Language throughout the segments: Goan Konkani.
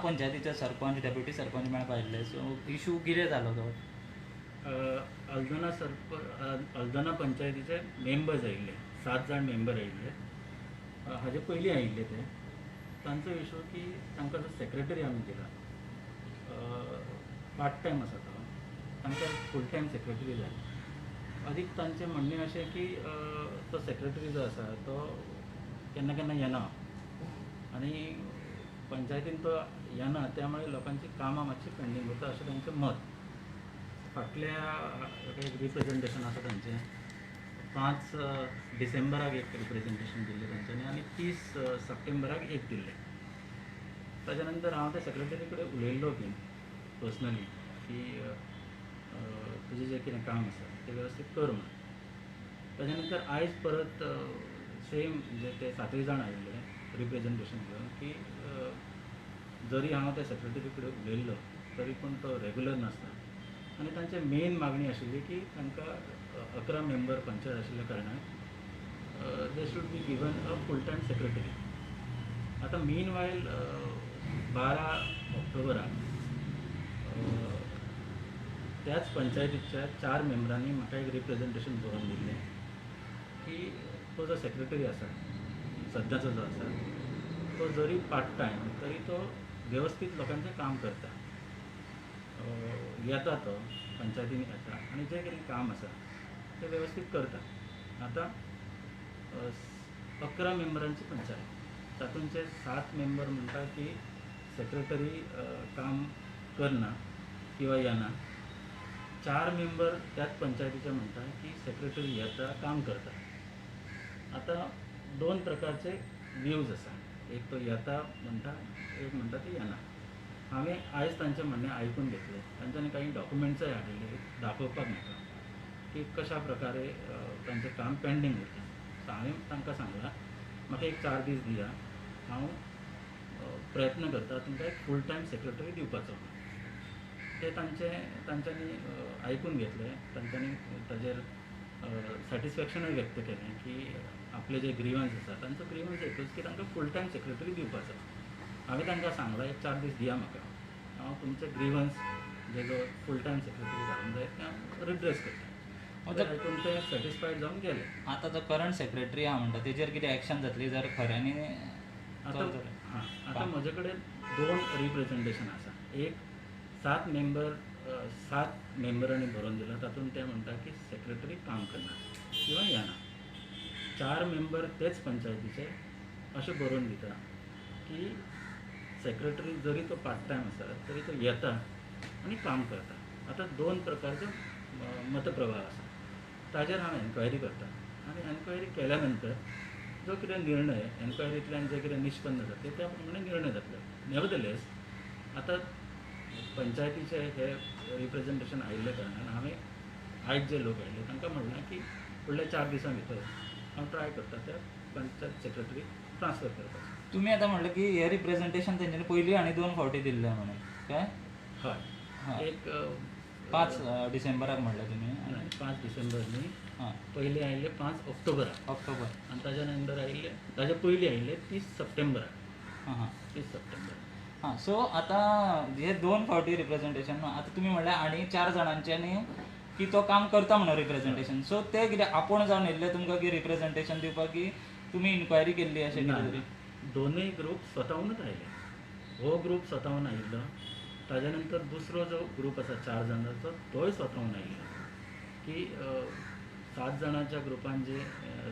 पंचायतीचे सरपंच, डेप्युटी सरपंच मेळपा आयिल्ले, सो इशू कितें जालो तो? अल्दोना अल्दोना पंचायतीचे मेंबर्स आयिल्ले, 7 जाण मेंबर आयिल्ले. हाजे पयलीं आयिल्ले ते. तांचो इशू की तांकां जो सेक्रेटरी आमी दिला पार्ट टायम आसा तो, तांकां फूल टायम सेक्रेटरी जाय. अदीक तांचें म्हणणें अशें की तो सेक्रेटरी जो आसा तो केन्ना केन्ना येना आनी पंचायतीन तो येना, त्यामुळे लोकांची कामां मातशी पेंडींग उरता अशें तांचें मत. फाटल्या एक रिप्रेजेंटेशन आसा तांचें, 5 डिसेंबराक एक रिप्रेजेंटेशन दिल्लें तांच्यांनी आनी 30 सप्टेंबराक एक दिल्लें. ताच्या नंतर हांव त्या सेक्रेटरी कडेन उलयल्लो बीन पर्सनली की तुजें जें कितें काम आसा तें वेवस्थीत कर म्हणून. ताच्या नंतर आयज परत सेम जे ते 7 जाण आयिल्ले रिप्रेजेंटेशन घेवन की जरी हांव त्या सेक्रेटरी कडेन उलयल्लो तरी पूण तो रेगुलर नासता. आनी तांची मेन मागणी आशिल्ली की तांकां 11 मेंबर पंचायत आशिल्ल्या कारणान they should be given a full time secretary. आतां मीन वायल 12 ऑक्टोबराक त्याच पंचायतीच्या 4 मेंबरांनी म्हाका एक रिप्रेजेंटेशन बरोवन दिल्लें की तो जो सेक्रेटरी आसा सद्याचो जो आसा तो जरी पार्ट टायम तरी तो वेवस्थीत लोकांचें काम करता, येता तो पंचायतीन येता आनी जें कितें काम आसा तें वेवस्थीत करता. आतां 11 मेंबरांची पंचायत, तातूंतले 7 मेंबर म्हणटा की सेक्रेटरी काम करना किंवा येना, 4 मेंबर त्याच पंचायतीचे म्हणटा की सेक्रेटरी येता काम करता. आतां 2 प्रकारचे व्यूज आसा, एक तो येता म्हणटा, एक म्हणटा ती येना. हांवें आयज तांचें म्हणणें आयकून घेतलें, तांच्यांनी काही डॉक्युमेंट्सय हाडिल्ले दाखोवपाक म्हाका की कशा प्रकारे तांचें काम पेंडींग उरता. सो हांवें तांकां सांगलां म्हाका एक 4 दीस दिया, हांव प्रयत्न करता तुमकां एक फूल टायम सेक्रेटरी दिवपाचो. ते तांच्यांनी आयकून घेतलें, तांच्यांनी ताजेर सॅटिस्फॅक्शनूय व्यक्त केलें की आपले जे ग्रिवन्स आसा तांचो ग्रिवन्स एकूच की तांकां फूल टायम सेक्रेटरी दिवपाचो. हांवें तांकां सांगलां एक 4 दीस दिया म्हाका, हांव तुमचे ग्रिवन्स जे जो फूल टायम सेक्रेटरी घालूंक जाय ते हांव रिड्रेस करता. आयकून ते सॅटिस्फायड जावन गेले. आतां जो करंट सेक्रेटरी आहा म्हणटा तेजेर कितें एक्शन जातली जर खऱ्यांनी? आतां हां, आतां म्हजे कडेन 2 रिप्रेजेंटेशन आसा. एक 7 मेंबर 7 मेंबरांनी बरोवन दिला, तातूंत ते म्हणटा की सेक्रेटरी काम करना किंवा येना. 4 मेंबर तेच पंचायतीचे अशें बरोवन दिता की सेक्रेटरी जरी तो पार्ट टायम आसा तरी तो येता आनी काम करता. आतां 2 प्रकारचे मतप्रवाह आसा, ताजेर हांव एन्क्वायरी करता आनी एन्क्वायरी केल्या नंतर जो कितें निर्णय एन्क्वायरींतल्यान जे कितें निश्पन्न जातले त्या प्रमाणे निर्णय जातले. नेवरदलेस आतां पंचायतीचे हे रिप्रेजेंटेशन आयिल्ल्या कारणान हांवें आयज जे लोक आयिल्ले तांकां म्हणलां की फुडल्या 4 दिसां भितर हांव ट्राय करता त्या पंचायत सेक्रेटरीक ट्रान्सफर करपाचें. तुमी आतां म्हणलें की हे रिप्रेजेंटेशन तेंच्यांनी पयलीं आनी 2 फावटी दिल्लें म्हणून, काय? हय, एक 5 डिसेंबराक म्हणलें तुमी? 5 डिसेंबर न्ही, पयलीं आयिल्ले 5 ऑक्टोबराक. ऑक्टोबर. आनी ताज्या नंतर आयिल्ले, ताज्या पयलीं आयिल्ले 30 सप्टेंबराक. हां, 30 सप्टेंबर. हां, सो आतां हे 2 फावटी रिप्रेजेंटेशन, आतां तुमी म्हणलें आनी 4 जाणांच्यांनी की तो काम करता म्हणून रिप्रेजेंटेशन, सो ते कितें आपूण जावन येयल्ले तुमकां की रिप्रेजेंटेशन दिवपाक की तुमी इन्क्वायरी केल्ली अशें कितें तरी? दोनूय ग्रूप स्वताहूनच आयले. हो ग्रूप स्वताहून आयिल्लो, ताज्या नंतर दुसरो जो ग्रूप आसा 4 जाणांचो तोय स्वताहून आयिल्लो की 7 जाणांच्या ग्रुपान जे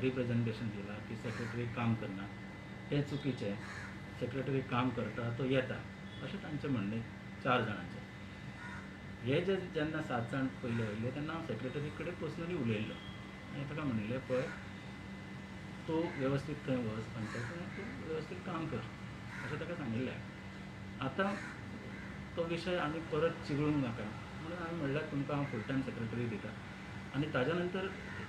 रिप्रेजेंटेशन दिलां की सेक्रेटरी काम करना हें चुकीचें, सेक्रेटरी काम करता तो येता अशें तांचें म्हणणें 4 जाणांचें. हे जे जेन्ना 7 जाण पयले आयिल्ले तेन्ना हांव सेक्रेटरी कडेन पर्सनली उलयल्लो आनी ताका म्हणिल्लें पळय तूं वेवस्थीत थंय वच पंचायतीन तूं वेवस्थीत काम कर अशें ताका सांगिल्लें. आतां तो विशय आनी परत चिगळूंक नाका म्हणून हांवें म्हणल्यार तुमकां हांव फूल टायम सेक्रेटरी दिता. आनी ताज्या नंतर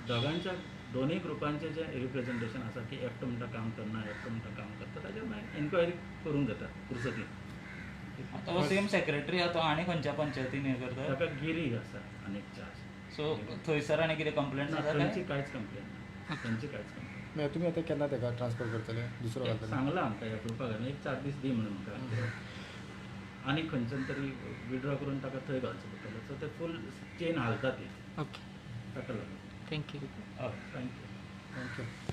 दोगांच्या दोनूय ग्रुपांचें जें रिप्रेजेंटेशन आसा की एकटो म्हणटा काम करना, एकटो म्हणटा काम करता, ताजेर मागीर एन्क्वायरी करूंक जाता फुरसतीन. आतां हो सेम सेक्रेटरी आहा तो आनी खंयच्या पंचायतीन हें करता? ताका गिरी आसा आनी एक चार्ज. सो थंयसर आनी कितें कंप्लेंट आसा? थंयची कांयच कंप्लेन ना, थंयची कांयच कंप्लेन. मागीर तुमी आतां केन्ना ताका ट्रान्सफर करतले? दुसरो घालतले? सांगलां आमकां ह्या ग्रुपाक एक 4 दीस दी म्हणून म्हाका. आनी खंयच्यान तरी विड्रॉ करून ताका थंय घालचो पडटलो. सो ते फूल चेन हालता ती. ओके. ताका लागून. Thank you. हय, thank you. Thank you.